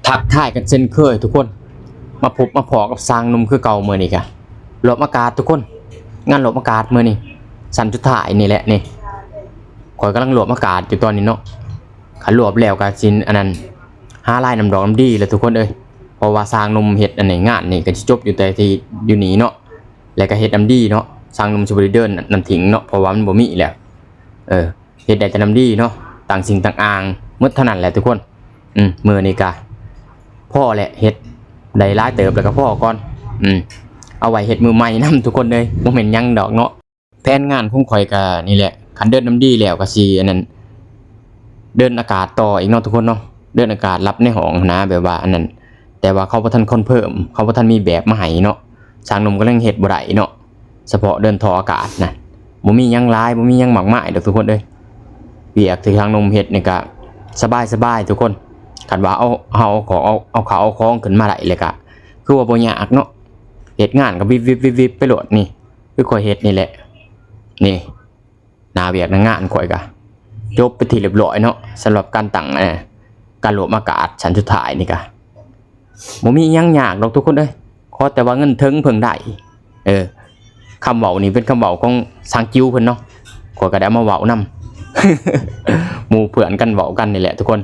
ທັກທາຍກັນເຊັ່ນເຄີຍທຸກຄົນ ມາພົບມາພໍ້ກັບຊ່າງໜຸ່ມຄືເກົ່າ. ມື້ນີ້ກະລວບອາກາດທຸກຄົນ ງານລວບອາກາດມື້ນີ້ ຊັ້ນສຸດທ້າຍນີ້ແຫຼະນີ້. ຂ້ອຍກຳລັງລວບອາກາດຢູ່ຕອນນີ້ເນາະ. ຄັນລວບແລ້ວກະຊິອັນນັ້ນ ຫາລາຍນ້ຳດອກນ້ຳດີແຫຼະທຸກຄົນເອີຍ. ເພາະວ່າຊ່າງໜຸ່ມເຮັດອັນນີ້ ງານນີ້ກະຊິຈົບຢູ່ແຕ່ທີ່ຢູ່ນີ້ເນາະ ແລ້ວກະເຮັດນ້ຳດີເນາະ. ຊ່າງໜຸ່ມຊິບໍ່ໄດ້ເດີນນ້ຳຖິ້ມເນາະ ເພາະວ່າມັນບໍ່ມີແລ້ວ ເອີ ເຮັດໄດ້ແຕ່ນ້ຳດີເນາະ ຕ່າງສິ່ງຕ່າງອ່າງໝົດເທົ່ານັ້ນແຫຼະທຸກຄົນ. ອືມ ມື້ນີ້ກະພໍແຫຼະ ເຮັດໄດ້ຫຼາຍເຕີບແລ້ວກະພໍກ່ອນ. ອືມ ເອົາໄວ້ເຮັດມື້ໃໝ່ນຳທຸກຄົນເອີຍ ບໍ່ແມ່ນຫຍັງດອກເນາະ. ແຜນງານຂອງຂ້ອຍກະນີ້ແຫຼະ ຄັນເດີນນ້ຳດີແລ້ວກະຊິອັນນັ້ນ ເດີນອາກາດຕໍ່ອີກເນາະທຸກຄົນເນາະ. ເດີນອາກາດລັບໃນຫ້ອງຫັ້ນນະ ແບບວ່າອັນນັ້ນ ແຕ່ວ່າເຂົາບໍ່ທັນຄອນເຟີມ ເຂົາບໍ່ທັນມີແບບມາໃຫ້ເນາະ. ຊ່າງໜຸ່ມກະຍັງເຮັດບໍ່ໄດ້ເນາະ ສະເພາະເດີນທໍ່ອາກາດນະ. ບໍ່ມີຫຍັງຫຼາຍ ບໍ່ມີຫຍັງມາກມາຍດອກທຸກຄົນເອີຍ. ວຽກທີ່ຊ່າງໜຸ່ມເຮັດນີ້ກະສະບາຍໆທຸກຄົນ. ຄັນວ່າເອົາ ເຮົາເອົາຂອງ ເອົາ ເອົາເຂົ້າເອົາຂອງຂຶ້ນມາໄດ້ແລ້ວກະ ຄືວ່າບໍ່ຍາກເນາະ ເຮັດງານກະວິບໆໆໄປໂລດ. ນີ້ຄືຂ້ອຍເຮັດນີ້ແຫຼະ ນີ້ ໜ້າວຽກໜ້າງານຂ້ອຍກະຈົບເປັນທີ່ຮຽບຮ້ອຍເນາະ. ສຳລັບການຕັ້ງ ເອີ ການລວບອາກາດຊັ້ນສຸດທ້າຍນີ້ກະບໍ່ມີຫຍັງຍາກດອກທຸກຄົນເອີຍ ຂໍແຕ່ວ່າເງິນເຖິງເພິ່ງໄດ້. ເອີ ຄຳເວົ້ານີ້ເປັນຄຳເວົ້າຂອງຊ່າງຈິ້ວເພິ່ນເນາະ ຂ້ອຍກະໄດ້ເອົາມາເວົ້ານຳ ໝູ່ເພື່ອນກັນເວົ້າກັນນີ້ແຫຼະທຸກຄົນ.